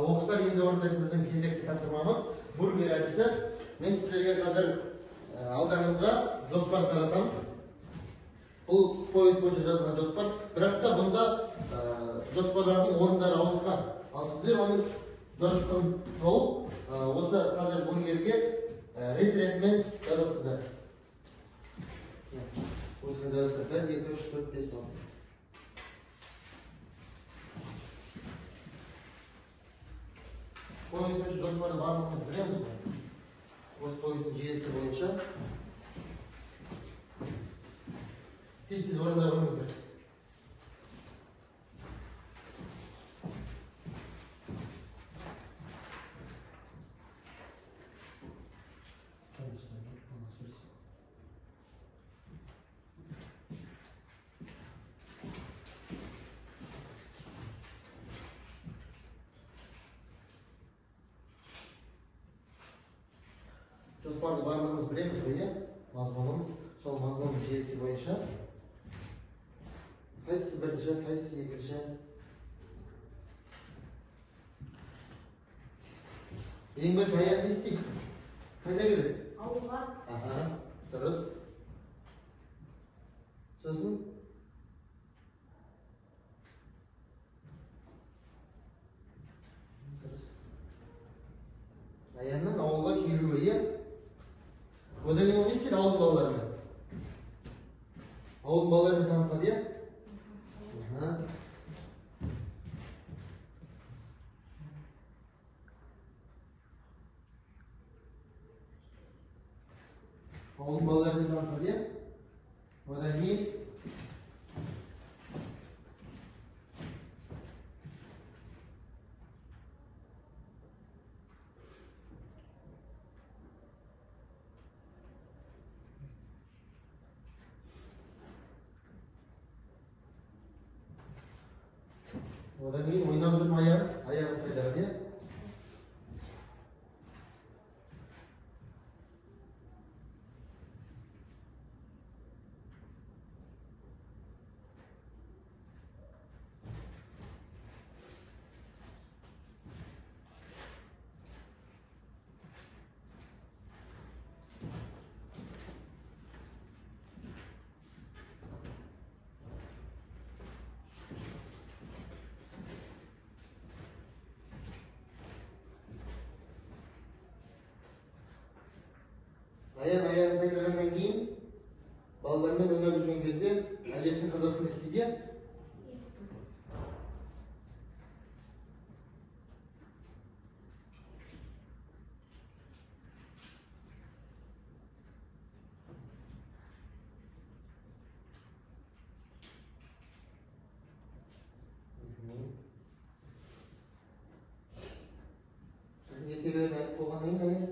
Оқушылар, енді орындайтын біздің кезекті тапсырмамыз бургер әдісі. Мен сіздерге қазір алдарыңызға жоспар таратамын. Бұл повесть бойынша жазылған жоспар. Бірақ та бұнда жоспарлардың орындары ауысқан. Ал сіздер оның дұрыстығын тауып, осы қазір бургерге рет-ретімен жазасыздар. Осыны жазасыздар. 1, 2, 3, 4, 5, 6. Повесть бойынша жоспарды барлығымыз білеміз ғой. Осы повестің желісі бойынша тез-тез орындай қойыңыздар. Жоспарды барлығымыз білеміз ғой, иә? Мазмұнын, сол мазмұнның желісі бойынша қайсысы бірінші, қайсысы екінші? Ең бірінші Аян не істейді? Қайда келеді? Ауылға. Аха, дұрыс. Сосын? Дұрыс. Аянның ауылға келуі, иә? Одан кейін ол не істейді ауылдың балаларымен? Ауылдың балаларымен танысады, иә? Ауылдың балаларымен танысады, иә? Одан кейін ойнап жүріп аяғын тайдырады, иә? Аян аяғын тайдырғаннан кейін балалармен ойнап жүрген кезде әжесінің қазасын естиді, иә? Ертегілерін айтып болғаннан кейін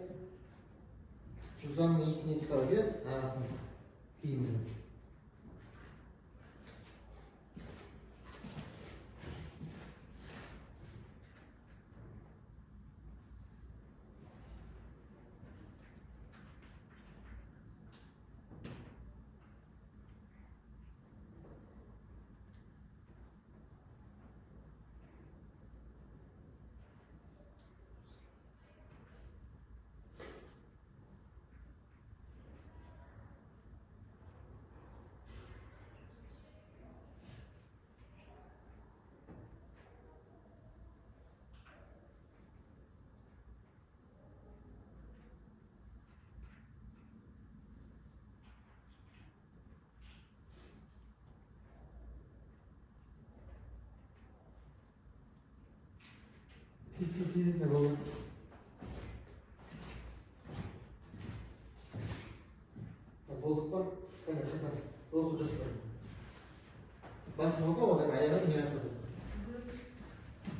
жусанның иісін еске алады, иә? Ағасының киімінің. Тез-тез не болды? Болдық па? Кәне, Хасан, осы жоспар. Басын оқы, одан аяғын Мирас оқы.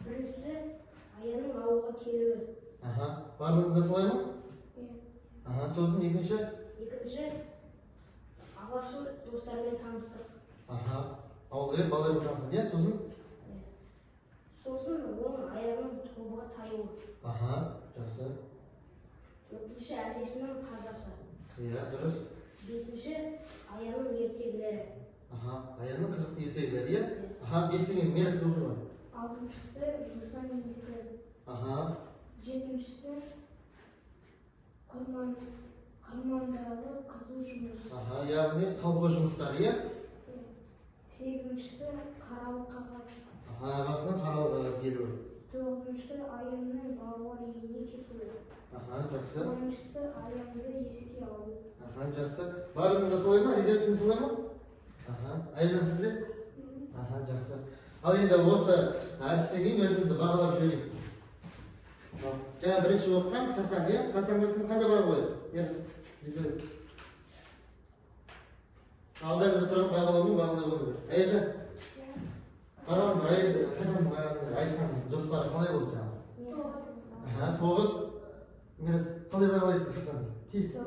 Біріншісі, Аянның ауылға келуі. Аха, барлығыңызда солай ма? Иә. Аха, сосын екінші? Екінші, ағылшын достарымен таныстық. Аха, ауылға келіп балалармен танысады, иә? Сосын? Сосын оның аяғының тобыға таюы. Аха, жақсы. Төртінші, әжесінің қазасы. Иә, дұрыс. Бесінші, Аянның ертегілері. Аха, Аянның қызықты ертегілері, иә? Аха, бестен кейін Мирас оқи ғой. Алтыншысы, жусан иісі. Аха. Жетіншісі қырмандағы қызу жұмыс. Аха, яғни колхоз жұмыстары, иә? Сегізіншісі қаралы қағаз. Аха, ағасының қаралы қағаз келуі. Тоғызыншысы Аянның балалар үйіне кетуі. Аха, жақсы. Оныншысы Аянды еске алу. Аха, жақсы. Барлығыңыз солай ма? Резервсіз солай ма? Аха, Айжан сізде? Аха, жақсы. Ал енді осы әдістен кейін өзімізді бағалап жіберейік. Жаңа бірінші оқыған Хасан, иә? Хасанға кім қандай баға қояды? Резерв. Алдарыңызда тұрған бағалаумен бағалай қойыңыздар. Аяжан, бағалаңыз, Аяжан, Хасанның айтқан жоспары қалай болды жаңа? 9. Аха, 9. Мирас, қалай бағалайсың Хасанды? Тез. 9.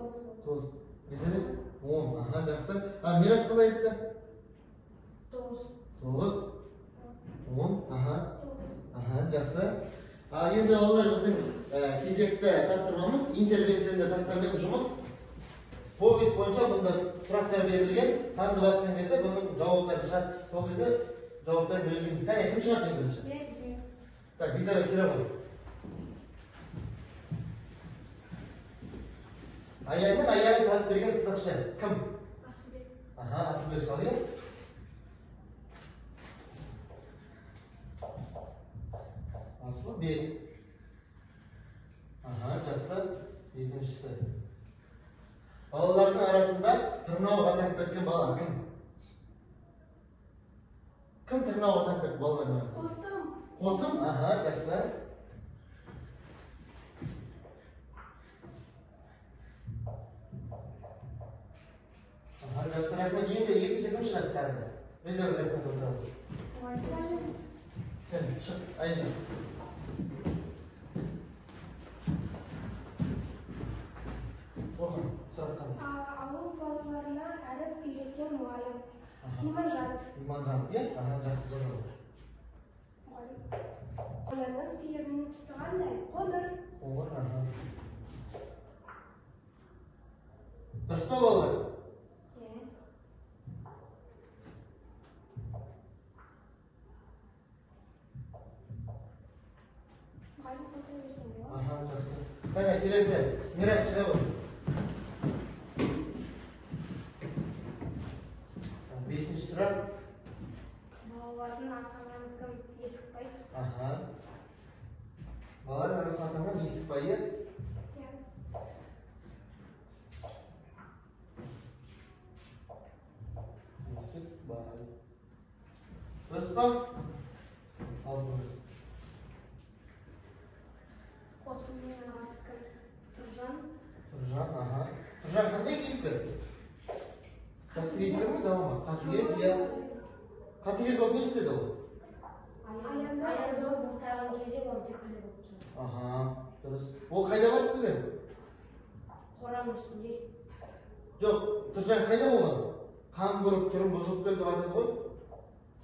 9. Резерв 10. Аха, жақсы. А Мирас қалай айтты? 9. 9. 10. Аха. 9. Аха, жақсы. А енді балалар, біздің кезекті тапсырмамыз интервенцияны тақтамен жұмыс. Повесть бойынша бұнда сұрақтар берілген, санды басқан кезде бұның жауаптары шығады. Сол кезде жауаптар берілген. Кәне, кім шығады ең бірінші? Мен. Так, Риза келе ғой. Аянның аяғын салып берген сынықшы кім? Асылбек. Аха, Асылбек шал, иә? Асылбек. Аха, жақсы. Екіншісі. Балалардың арасында тырнауға атанып кеткен бала кім? Кім тырнауға атанып кетті балалардың арасында? Қосым. Қосым? Аха, жақсы. Аха, жақсы, рахмет. Енді екінші кім шығады тағы да? Резерв рахмет отырамыз. Кәне, шық, Айжан. Оқы, сұрақ қандай? Ауыл балаларына әріп үйреткен мұғалім. Иманжанов. Иманжанов, иә? Аха, жақсы, жазамын. Мұғалім. Аянның сиырының түсі қандай? Қоңыр. Қоңыр, аха. Дұрыс па, балалар? Иә. Мұғалім қоса берсем болады? Аха, жақсы. Қане, келесі. Мирас шыға ғой. Бесінші сұрақ. Балалардың атанған кім? Есікбай. Аха. Балалардың арасында атанған Есікбай, иә? Иә. Есікбай. Дұрыс па? Ал дұрыс. Қосымның ағасы кім? Тұржан. Тұржан, аха. Тұржан қандай кейіпкер? Жақсы кейіпкер ме, жаман ба? Қатыгез, иә. Қатыгез болып не істеді ол? Аянды мұқтаған кезде ол тепкілі болып тұр. Аха, дұрыс. Ол қайда барып келген? Қораның үстінде. Жоқ, Тұржан қайда болған? Қан көріп, түрін бұзылып келді деп айтады ғой.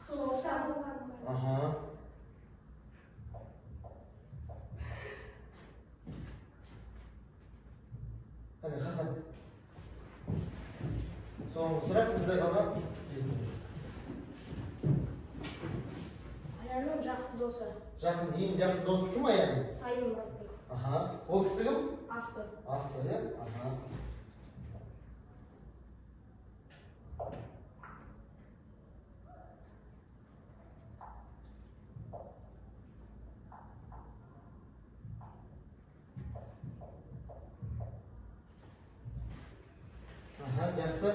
Соғыста болған. Аха. Қане, Хасан. Соңғы сұрақ бізде қалған. Аянның жақсы досы. Жақын, ең жақын досы кім Аянның? Сайын Мұратбек. Аха. Ол кісі кім? Автор. Автор, иә? Аха. Аха, жақсы.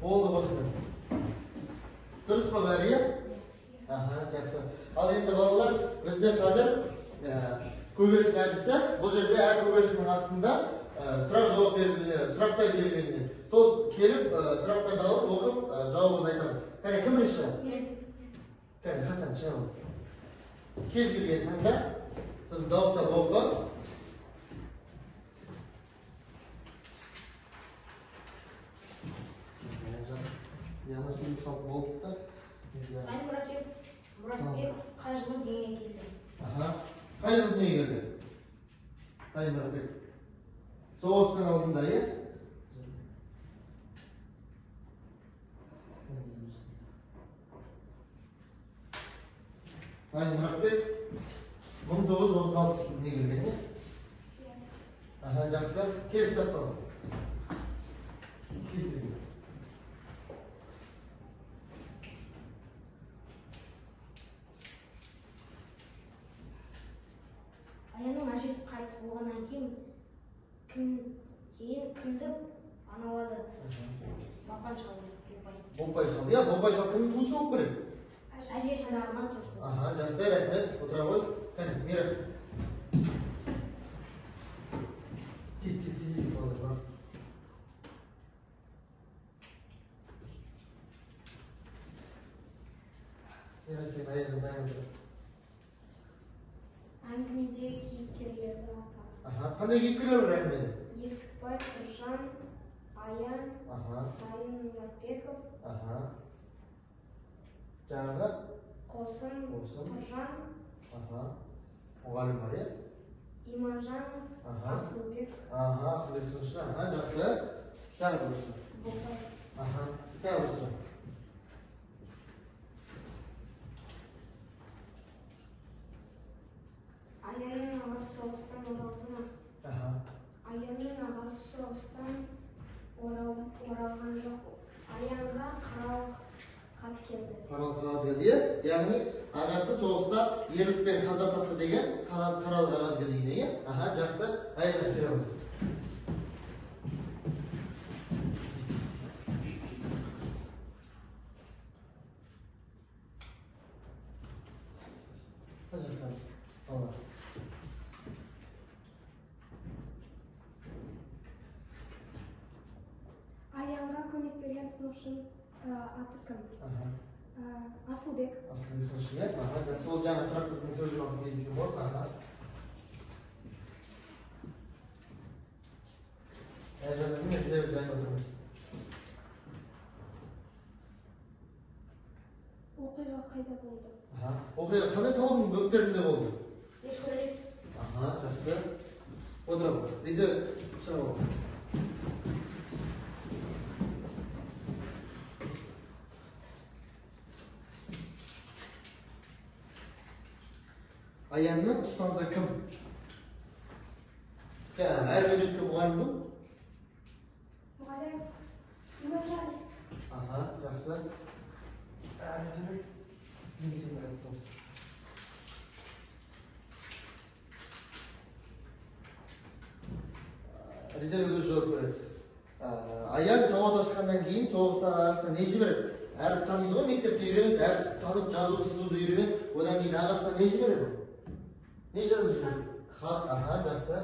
Болды осымен. Дұрыс па бәрі, иә? Аха, жақсы. Ал енді балалар, бізде қазір көгершін әдісі. Бұл жерде әр көгершіннің астында сұрақ жауап белгіленеді, сұрақтар белгіленеді. Сол келіп, сұрақтарды алып, оқып, жауабын айтамыз. Кәне, кім бірінші шығады? Мен. Кәне, Хасан, шыға ғой. Кез келген таңда, сосын дауыстап оқы. Яна сөйлеп салып болды да. Сайын Мұратбеков қай жылы дүниеге келді? Аха. Қай жылы дүниеге келді? Сайын Мұратбеков. Соғыстың алдында, иә? Сайын Мұратбеков 1936 жылы дүниеге келген, иә? Аха, жақсы. Келесі сұрақ балам. Кез келген. Аянның әжесі қайтыс болғаннан кейін кімді паналады? Бапан шал. Бопай шал. Иә, Бопай шал кімнің туысы болып келеді? Әжесі жағынан туысы. Аха, жақсы, рахмет. Отыра ғой. Кәне, Мирас. Тез, тез, тез, тез балалар, бар. Мирас, сен Аяжан дайын тұр. Әңгімедегі кейіпкерлерді ата. Аха, қандай кейіпкерлер бар әңгімеде? Есікбай, Тұржан, Аян, Аха. Сайын Мұратбеков. Аха. Жаңағы? Қосын, Тұржан. Аха. Мұғалім бар, иә? Иманжанов, Асылбек. Аха, Асылбек сыншы. Аха, жақсы. Тағы бір сұрақ. Бопай. Аха, тағы бір сұрақ. Аянның ағасы соғыстан оралды ма? Аха. Аянның ағасы соғыстан оралған жоқ. Аянға қаралы хат келді. Қаралы қағаз келді, иә? Яғни ағасы соғыста ерлікпен қаза тапты деген қаралы қағаз келді, иә? Аха, жақсы. Аяжан келе қойыңыз. Аянға көмек берген сынықшының аты кім? Асылбек. Асылбек сынықшы, иә? Аха, жақсы. Ол жаңа сұрақ біздің сөз жұмағы кездескен болды. Аха. Аяжан, міне сіздер дайын отырмыз. Оқиға қайда болды? Аха. Оқиға қандай таудың бөктерінде болды? Ешкөрес. Аха, жақсы. Отыра ғой. Риза, шыға ғой. Аянның ұстазы кім? Әрбір өткен мұғалім кім? Мұғалім Иманжанов. Аха, жақсы. Ризабек, мен сені айтсам. Ризабек өзі жауап береді. Аян сауат ашқаннан кейін соғыста ағасына не жібереді? Әріп таниды ғой, мектепте үйренеді, әріп танып жазуды, сызуды үйренеді. Одан кейін ағасына не жібереді? Не жазып жібереді? Хат. Аха, жақсы.